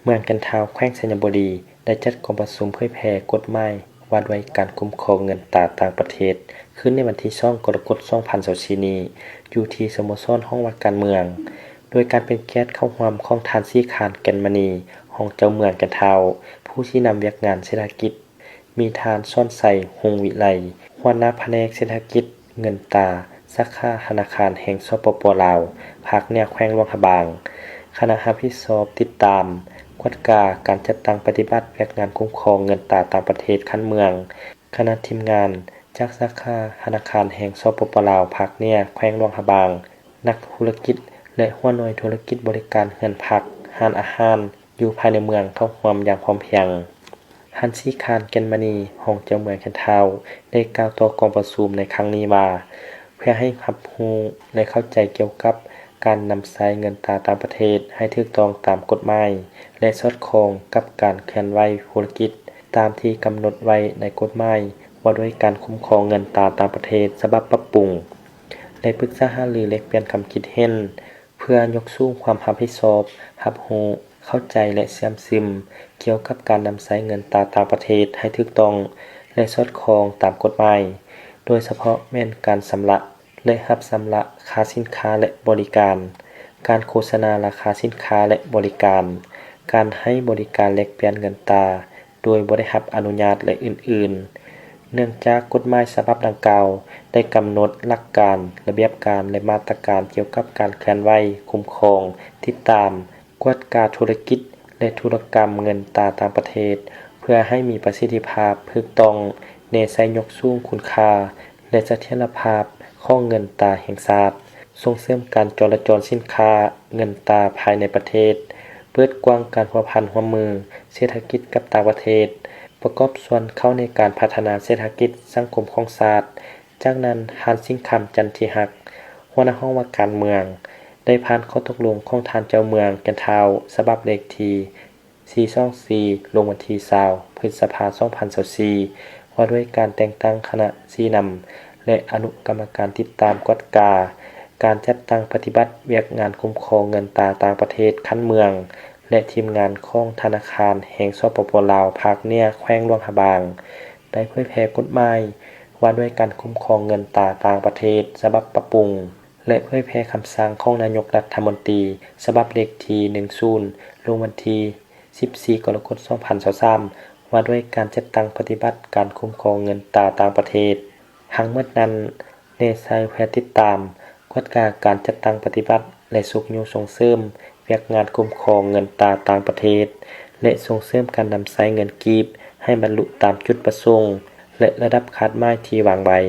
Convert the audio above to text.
ເມືອງແກ່ນທ້າວ ແຂວງໄຊຍະບູລີ ໄດ້ຈັດກອງປະຊຸມເຜີຍແຜ່ກົດໝາຍວ່າດ້ວຍການຄຸ້ມຄອງເງິນຕາຕ່າງປະເທດ ຂຶ້ນໃນວັນທີສອງ ກໍລະກົດ ສອງພັນຊາວສີ່ນີ້ ຢູ່ທີ່ສະໂມສອນຫ້ອງວ່າການເມືອງ ໂດຍການເປັນກຽດເຂົ້າຮ່ວມຂອງທ່ານ ສີຄານ ແກ່ນມະນີ ຮອງເຈົ້າເມືອງແກ່ນທ້າວ, ຜູ້ຊີ້ນຳວຽກງານເສດຖະກິດ ມີທ່ານ ສອນໄຊ ຮຸ່ງວິໄລ ຫົວໜ້າພະແນກເສດຖະກິດເງິນຕາ ສາຂາທະນາຄານແຫ່ງ ສປປ ລາວ ພາກເໜືອແຂວງຫຼວງພະບາງ, ຄະນະຮັບຜິດຊອບຕິດຕາມ, ກວດກາການຈັດຕັ້ງປະຕິບັດວຽກງານຄຸ້ມຄອງເງິນຕາຕ່າງປະເທດຂັ້ນເມືອງ, ຄະນະທີມງານຈາກສາຂາທະນາຄານແຫ່ງ ສປປ ລາວ ພາກເໜືອແຂວງຫຼວງພະບາງ, ນັກທຸລະກິດ ແລະ ຫົວໜ່ວຍທຸລະກິດບໍລິການເຮືອນພັກ, ຮ້ານອາຫານ ຢູ່ພາຍໃນເມືອງເຂົ້າຮ່ວມຢ່າງພ້ອມພຽງ. ທ່ານ ສີຄານ ແກ່ນມະນີ ຮອງເຈົ້າເມືອງແກ່ນທ້າວ ໄດ້ກ່າວຕໍ່ກອງປະຊຸມໃນຄັ້ງນີ້ວ່າ ເພື່ອໃຫ້ຮັບຮູ້ ແລະ ເຂົ້າໃຈກ່ຽວກັບການນຳໃຊ້ເງິນຕາຕ່າງປະເທດໃຫ້ຖືກຕ້ອງຕາມກົດໝາຍ ແລະ ສອດຄ່ອງກັບການເຄື່ອນໄຫວທຸລະກິດ ຕາມທີ່ກຳນົດໄວ້ໃນກົດໝາຍວ່າດ້ວຍການຄຸ້ມຄອງເງິນຕາຕ່າງປະເທດ ສະບັບປັບປຸງ ໄດ້ປຶກສາຫາລືແລກປ່ຽນຄຳຄິດເຫັນ ເພື່ອຍົກສູງຄວາມຮັບຜິດຊອບ, ຮັບຮູ້, ເຂົ້າໃຈ ແລະ ເຊື່ອມຊຶມ ກ່ຽວກັບການນຳໃຊ້ເງິນຕາຕ່າງປະເທດໃຫ້ຖືກຕ້ອງ ແລະ ສອດຄ່ອງຕາມກົດໝາຍ, ໂດຍສະເພາະແມ່ນການຊຳລະ ແລະ ຮັບຊຳລະຄ່າສິນຄ້າ ແລະ ບໍລິການ, ການໂຄສະນາລາຄາສິນຄ້າ ແລະ ບໍລິການ, ການໃຫ້ບໍລິການແລກປ່ຽນເງິນຕາ ໂດຍບໍ່ໄດ້ຮັບອະນຸຍາດ ແລະ ອື່ນໆ. ເນື່ອງຈາກກົດໝາຍສະບັບດັ່ງກ່າວ ໄດ້ກຳນົດຫຼັກການ, ລະບຽບການ ແລະ ມາດຕະການກ່ຽວກັບການເຄື່ອນໄຫວ, ຄຸ້ມຄອງ, ຕິດຕາມ, ກວດກາທຸລະກິດ ແລະ ທຸລະກຳເງິນຕາຕ່າງປະເທດ ເພື່ອໃຫ້ມີປະສິດທິພາບ, ຖືກຕ້ອງ, ແນໃສ່ຍົກສູງຄຸນຄ່າ ແລະ ສະຖຽນລະພາບຂອງເງິນຕາແຫ່ງຊາດ, ສົ່ງເສີມການຈໍລະຈອນສິນຄ້າເງິນຕາພາຍໃນປະເທດ, ເປີດກວ້າງການພົວພັນຮ່ວມມືເສດຖະກິດກັບຕ່າງປະເທດ, ປະກອບສ່ວນເຂົ້າໃນການພັດທະນາເສດຖະກິດສັງຄົມຂອງຊາດ. ຈາກນັ້ນ, ທ່ານ ສິງຄຳ ຈັນທິຮັກ ຫົວໜ້າຫ້ອງວ່າການເມືອງ ໄດ້ຜ່ານຂໍ້ຕົກລົງຂອງທ່ານເຈົ້າເມືອງແກ່ນທ້າວ ສະບັບເລກທີສີ່ສອງສີ່ ລົງວັນທີຊາວ ພຶດສະພາ ສອງພັນຊາວສີ່ ວ່າດ້ວຍການແຕ່ງຕັ້ງຄະນະຊີ້ນຳ ແລະ ອະນຸກຳມະການຕິດຕາມກວດກາການຈັດຕັ້ງປະຕິບັດວຽກງານຄຸ້ມຄອງເງິນຕາຕ່າງປະເທດຂັ້ນເມືອງ ແລະ ທີມງານຂອງທະນາຄານແຫ່ງ ສປປ ລາວ ພາກເໜືອແຂວງຫຼວງພະບາງ ໄດ້ເຜີຍແຜ່ກົດໝາຍວ່າດ້ວຍການຄຸ້ມຄອງເງິນຕາຕ່າງປະເທດ ສະບັບປັບປຸງ ແລະ ເຜີຍແຜ່ຄຳສັ່ງຂອງນາຍົກລັດຖະມົນຕີ ສະບັບເລກທີໜຶ່ງສູນ ລົງວັນທີສິບສີ່ ກໍລະກົດ ສອງພັນຊາວສາມ ວ່າດ້ວຍການຈັດຕັ້ງປະຕິບັດການຄຸ້ມຄອງເງິນຕາຕ່າງປະເທດ. ທັງໝົດນັ້ນ ແນໃສ່ເພື່ອຕິດຕາມ, ກວດກາການຈັດຕັ້ງປະຕິບັດ ແລະ ຊຸກຍູ້ສົ່ງເສີມວຽກງານຄຸ້ມຄອງເງິນຕາຕ່າງປະເທດ ແລະ ສົ່ງເສີມການນຳໃຊ້ເງິນກີບໃຫ້ບັນລຸຕາມຈຸດປະສົງ ແລະ ລະດັບຄາດໝາຍທີ່ວາງໄວ້.